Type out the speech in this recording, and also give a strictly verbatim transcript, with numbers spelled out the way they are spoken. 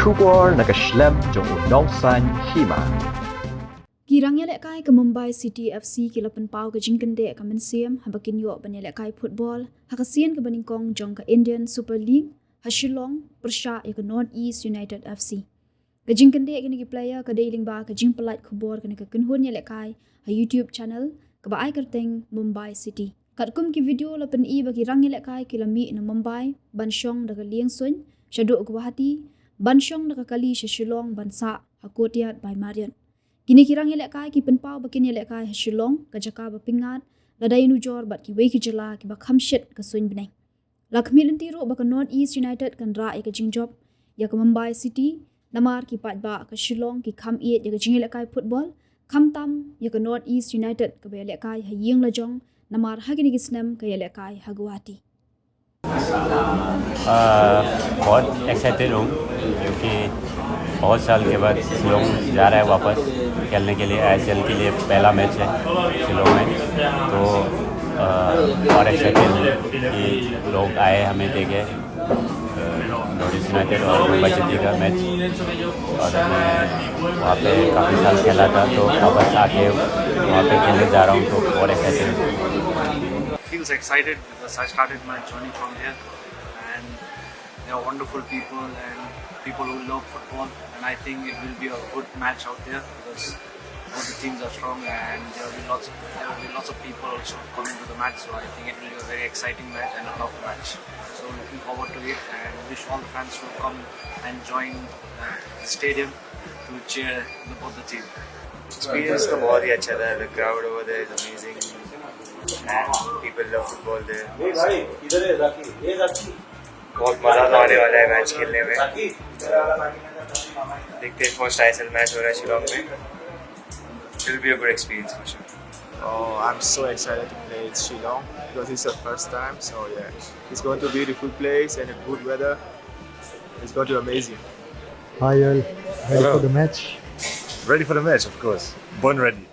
Khubor na ka shlem jong u nongsaiñ hima. Ki rang ïalehkai ka Mumbai City F C ki la pynpaw ka jingkyndit ka mynsiem haba kin ïoh ban ïalehkai football ha ka sien kaba nyngkong jong ka Indian Super League ha Shillong pyrshah ïa ka North East United F C. Ka jingkyndit kine ki player ka dei lyngba ka jingpyllait khubor kane ka kynhun ïalehkai ha YouTube channel kaba ai kyrteng Mumbai City. Katkum ki video la pyni ba ki rang ïalehkai ki la mih na Mumbai ban shong da ka lieng suiñ shaduh Guwahati ban shong da ka kali sha Shillong ban sah ha Courtyard by Marriott. Kine ki rang ïalehkai ki pynpaw ba kin ïalehkai ha Shillong, ka jaka ba pyngngad lada ïanujor bad kiwei ki jylla kiba kham shit ka suiñ bneng. La khmih lynti ruh ba ka North East United kan rah ïa ka jingjop ïa ka Mumbai City namar ki paidbah ka Shillong ki kham ïeit ïa ka jingïalehkai football, khamtam ïa ka North East United kaba ïalehkai ha ïing lajong namar ha kine ki snem ka ïalehkai ha Guwahati. बहुत एक्साइटेड हूँ क्योंकि बहुत साल के बाद शिलोंग जा रहा है वापस खेलने के लिए। आईएसएल के लिए पहला मैच है शिलोंग में, तो और एक्साइटेड हूँ कि लोग आए हमें देखे, नॉर्थ ईस्ट यूनाइटेड और मुंबई सिटी का मैच। और मैं वहाँ पे काफ़ी साल खेला था, तो वापस आके वहाँ पे खेलने जा रहा हूँ, तो और एक्साइटेड हूँ। Feels excited because I started my journey from here, and they are wonderful people and people who love football, and I think it will be a good match out there because both the teams are strong and there will be lots of, there will be lots of people also coming to the match, so I think it will be a very exciting match and a tough match. So looking forward to it and wish all the fans to come and join uh, the stadium to cheer the, both the teams. एक्सपीरियंस तो बहुत ही अच्छा था। The crowd over there is amazing and people love football there. बहुत मज़ा तो आने वाला है मैच खेलने में। देखते हैं, फर्स्ट आईएसएल मैच हो रहा है शिलोंग में। It will be a good experience for sure. Oh, I'm so excited to play in Shillong because it's the first time. So yeah, it's going to be a beautiful place and a good weather. It's going to be amazing. Hi all, ready for the match? Ready for the match, of course. Born ready.